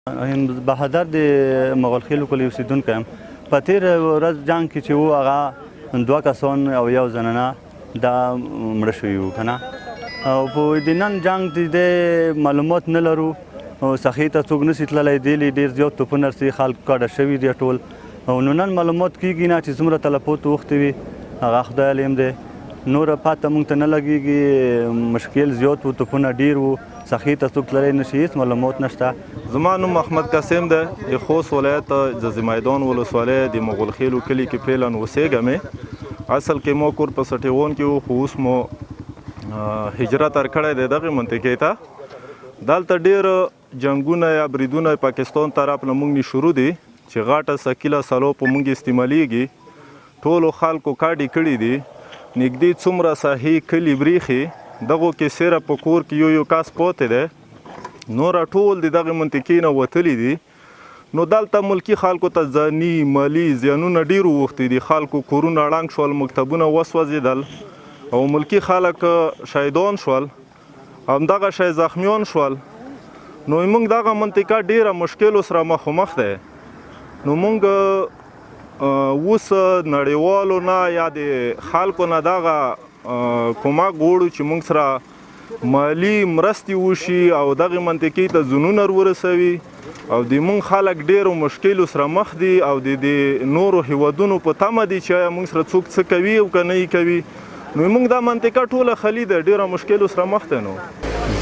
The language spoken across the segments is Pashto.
بهادر د مغلخیلو کلی اوسېدونکی یم. په تېره ورځ جنګ کې چې وو، هغه دوه کسان او یو زنانه دا مړه شوي وو که نه. او په د نن جنګ د دې معلومات نه لرو، او سخې ته څوک نشي تللی، دیلې ډېر زیات توپونه رسي، خلک کډه شوي دي ټول. او نو نن معلومات کېږي نه چې څومره تلفات اوښتي وي، هغه خدای علیم دی. نوره پته مونږ ته نه لګېږي. مشکل زیات وو، توپونه ډېر وو، سخې ته څوک تللی نشي، هېڅ معلومات نشته. زما نوم احمد قاسم دی، د خوست ولایت ځاځي میدان ولسوالۍ د مغولخیلو کلي کې فعلا اوسېږم. اصل کې مو کور په سټیوان کې و، خو اوس مو هجرت کړی دی دغې منطقې ته. دلته ډېر جنګونه یا بریدونه پاکستان طرف نه موږ نه شروع دي چې غټه ثقیله سلو په موږ استعمالیږي. ټولو خلکو کډې کړي دي. نږدې څومره ساحې کلي بریښي، دغو کې صرف په کور کې یو یو کس پاتې دی، نور ټول د دغې منطقې نه وتلي دي. نو دلته ملکي خلکو ته ځاني مالي زیانونه ډېر اوښتي دي. خلکو کورونه ړنګ شول، مکتبونه وسوځېدل او ملکي خلک شهیدان شول، همدغه شی زخمیان شول. نو موږ دغه منطقه ډېره مشکل سره مخامخ دی. نو موږ اوس نړیوالو نه یا د خلکو نه دغه کومک غواړو چې موږ سره مالي مرستې وشي او دغې منطقې ته ځانونه ورسوي. او د موږ خلک ډېرو مشکلو سره مخ دي او د دې نورو هیوادونو په تمه دي چې آیا موږ سره څوک څه کوي او که نه یې کوي. نو موږ دا منطقه ټوله خالي ده، ډېره مشکلو سره مخ ده. نو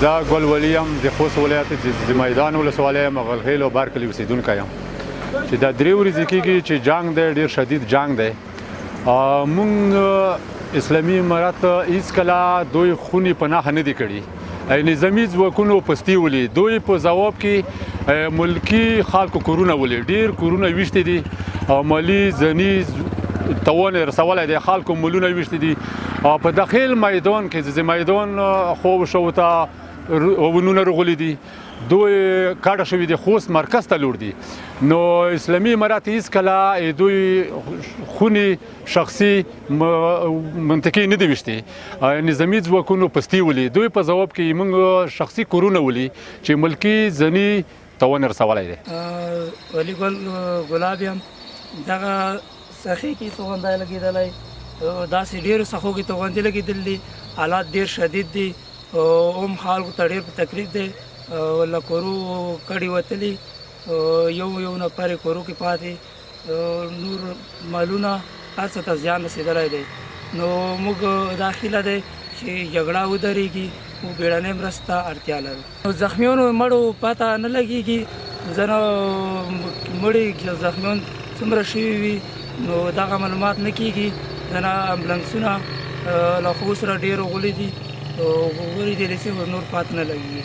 زه ګل ولي یم، د خوست ولایت د میدان ولسوالۍ مغلخیل او بار کلي اوسېدونکی یم. چې دا درې ورځې کېږي چې جنګ دی، ډېر شدید جنګ دی. موږ اسلامي امارت هیڅکله دوی خونې په نښه نه دي کړي. نظامي ځواکونو پستې ولي، دوی په ځواب کې ملکي خلکو کورونه ولي، ډېر کورونه ویشتي دي او مالي ځني توان یې رسولی دی، خلکو مولونه ویشتي دي. او په داخل میدان کې د میدان خو شوته ونونه رغلي دي، دوی کډه شوي دي، خوست مرکز ته لور دي. نو اسلامي امارت هیڅکله دوی خونې شخصي منطقې نه دي ویشتي. نظامي ځواکونو پستې ولي، دوی په ځواب کې موږ شخصي کورونه ولي چې ملکي ځني توان رسولی دی. ولي ګل ګلاب یم. دغه سخې کې توغندی لګېدلی، داسې ډېرو سخو کې توغندي لګېدل دي. حالات ډېر شدید دي، هم خلکو ته ډېر په تکلیف دی. له کورو کډې وتلي، یو یو نفر یې کورو کې پاتې، نور مالونه هر څه ته زیان رسېدلی دی. نو موږ دا هیله دی چې جګړه ودرېږي، موږ بیړنۍ مرسته اړتیا لرو. زخمیانو مړو پته نه لګېږي، ځنه مړي زخمیان څومره شوي وي نو دغه معلومات نه کېږي. ځنه امبولانسونه له خو سره ډېر غلي دي، غلي دي، نور پته نه لګېږي.